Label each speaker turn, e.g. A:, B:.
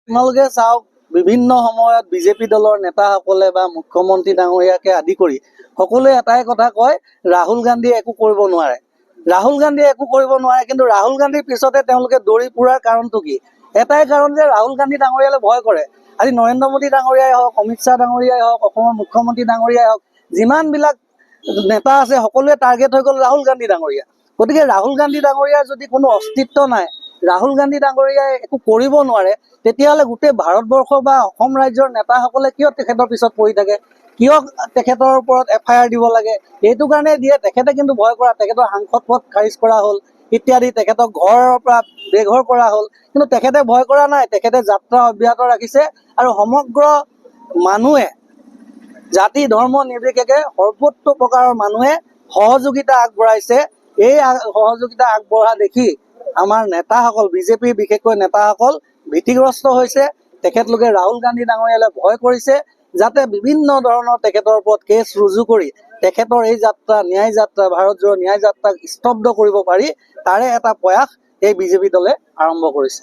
A: আপোনালোকে চাওক, বিভিন্ন সময়ত বিজেপি দলৰ নেতাসকলে বা মুখ্যমন্ত্ৰী ডাঙৰীয়াকে আদি কৰি সকলোৱে এটাই কথা কয়, ৰাহুল গান্ধীয়ে একো কৰিব নোৱাৰে, ৰাহুল গান্ধীয়ে একো কৰিব নোৱাৰে। কিন্তু ৰাহুল গান্ধীৰ পিছতে তেওঁলোকে দৌৰি ফুৰাৰ কাৰণটো কি? এটাই কাৰণ যে ৰাহুল গান্ধী ডাঙৰীয়ালৈ ভয় কৰে। আজি নৰেন্দ্ৰ মোদী ডাঙৰীয়াই হওক, অমিত শ্বাহ ডাঙৰীয়াই হওক, অসমৰ মুখ্যমন্ত্ৰী ডাঙৰীয়াই হওক, যিমানবিলাক নেতা আছে, সকলোৱে টাৰ্গেট হৈ গ'ল ৰাহুল গান্ধী ডাঙৰীয়া। গতিকে ৰাহুল গান্ধী ডাঙৰীয়াৰ যদি কোনো অস্তিত্ব নাই, ৰাহুল গান্ধী ডাঙৰীয়াই একো কৰিব নোৱাৰে, তেতিয়াহ'লে গোটেই ভাৰতবৰ্ষ বা অসম ৰাজ্যৰ নেতাসকলে কিয় তেখেতৰ পিছত পৰি থাকে? কিয় তেখেতৰ ওপৰত এফআইআৰ দিব লাগে? এইটো কাৰণে দিয়ে। তেখেতে কিন্তু ভয় কৰা, তেখেতৰ সাংসদ পদ খাৰিজ কৰা হ'ল ইত্যাদি, তেখেতক ঘৰৰ পৰা বেঘৰ কৰা হ'ল, কিন্তু তেখেতে ভয় কৰা নাই। তেখেতে যাত্ৰা অব্যাহত ৰাখিছে আৰু সমগ্ৰ মানুহে, জাতি ধৰ্ম নিৰ্বিশেষে সৰ্বত্ৰ প্ৰকাৰৰ মানুহে সহযোগিতা আগবঢ়াইছে। এই সহযোগিতা আগবঢ়া দেখি আমাৰ নেতাসকল, বিজেপিৰ বিশেষকৈ নেতাসকল ভীতিগ্ৰস্ত হৈছে। তেখেতলোকে ৰাহুল গান্ধী ডাঙৰীয়ালৈ ভয় কৰিছে, যাতে বিভিন্ন ধৰণৰ তেখেতৰ ওপৰত কেছ ৰুজু কৰি তেখেতৰ এই যাত্ৰা, ন্যায় যাত্ৰা, ভাৰত জোড়ো ন্যায় যাত্ৰাক স্তব্ধ কৰিব পাৰি। তাৰে এটা প্ৰয়াস এই বিজেপি দলে আৰম্ভ কৰিছে।